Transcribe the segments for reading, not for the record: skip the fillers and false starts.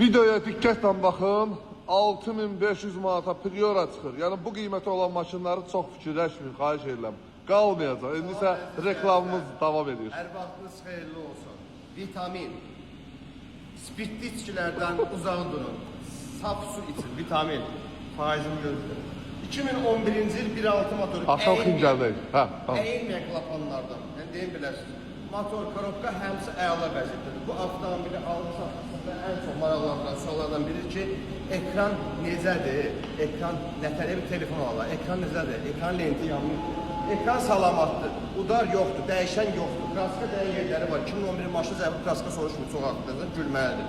Videoya diqqətlə baxın. 6500 manata Priora çıxır. Yəni bu qiymətə olan maşınları çox fikirləşməyin, xahiş edirəm. Qalmayacaq. İndi isə reklamımız davam edir. Hər vaxtınız xeyirli olsun. Vitamin. Spirtli içkilərdən uzaq durun. Saf su için, vitamin. Faizimi gözləyin. 2011-ci il 1.6 motoru. Axşam xingəldəyik. Hə, tamam. Əyilməyən klapanlardan. Yəni deyim bilərsiniz. Motor, korobka həmsi əla vəziyyətdədir. Bu avtomobili alıb satmasında ən çox maraqlandıran suallardan biridir ki, ekran necədir? Ekran nətərə bir telefon alırlar. Ekran necədir? Ekran lenti yanmır. Ekran salamatdır. Udar yoxdur, dəyişən yoxdur. Kraska dəyən yerləri var. 2011 maşın zəif kraska soruşmur, çox haqqıdır, gülməlidir.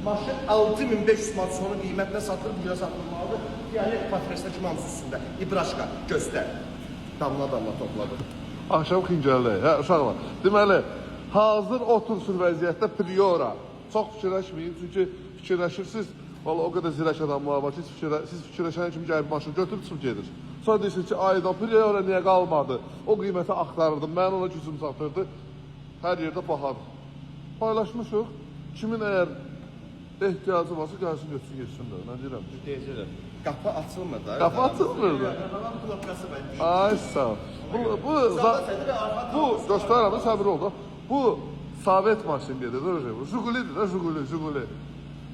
Maşın 6500 manat sonu qiymətlə satılır, bu günə satılmalıdır. Yəni patrestə kimi hamısı üstündə. İbraşka, göstər. Damla-damla topladı. Axşam xingəldəyik. Hə, uşaqlar. Deməli, hazır otursun vəziyyətdə Priora. Çox fikirləşməyin, çünki fikirləşirsiniz. Vallahi o qədər zirək adamlar var ki, siz fikirləşən kimi gəlib maşını götürüb çıxıb gedir. Sonra deyirsiniz ki, ay da Priora niyə qalmadı? O qiymətə axtarırdım, mən ona gücüm çatırdı. Hər yerdə bahadır. Paylaşmışıq. Kimin əgər ehtiyacı varsa gəlsin götürsün getsin də. Mən deyirəm. Deyəcəm. Qapı açılmır da. Qapı açılmır da. Qapı knopkası var. Ay sağ ol. Bu bu göstərirəm də səbir ol da. Bu Sovet maşını gedir, dur. Jigulidir də, Jiguli, Jiguli.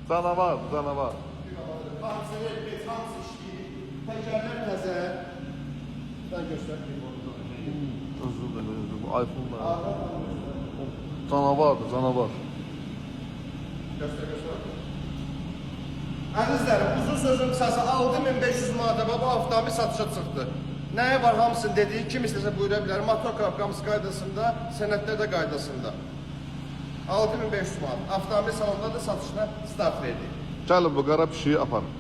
Canavar, canavar. Kondisioner, bez hamısı işləyir. Təkərlər təzə. Sən göstər bir Özür dilerim, bu iPhone-la. Canavardır, canavar. Göstər, göstər. Əzizlərim, uzun sözün qısası 6500 manata bu avtomobil satışa çıxdı. Nəyə var hamısını dediyi, kim istəsə buyura bilər. Motor korobka hamısı qaydasında, sənədlər də qaydasında. 6500 manat. Avtomobil salonda da satışına start verdik. Gəlin bu qara pişiyi aparın.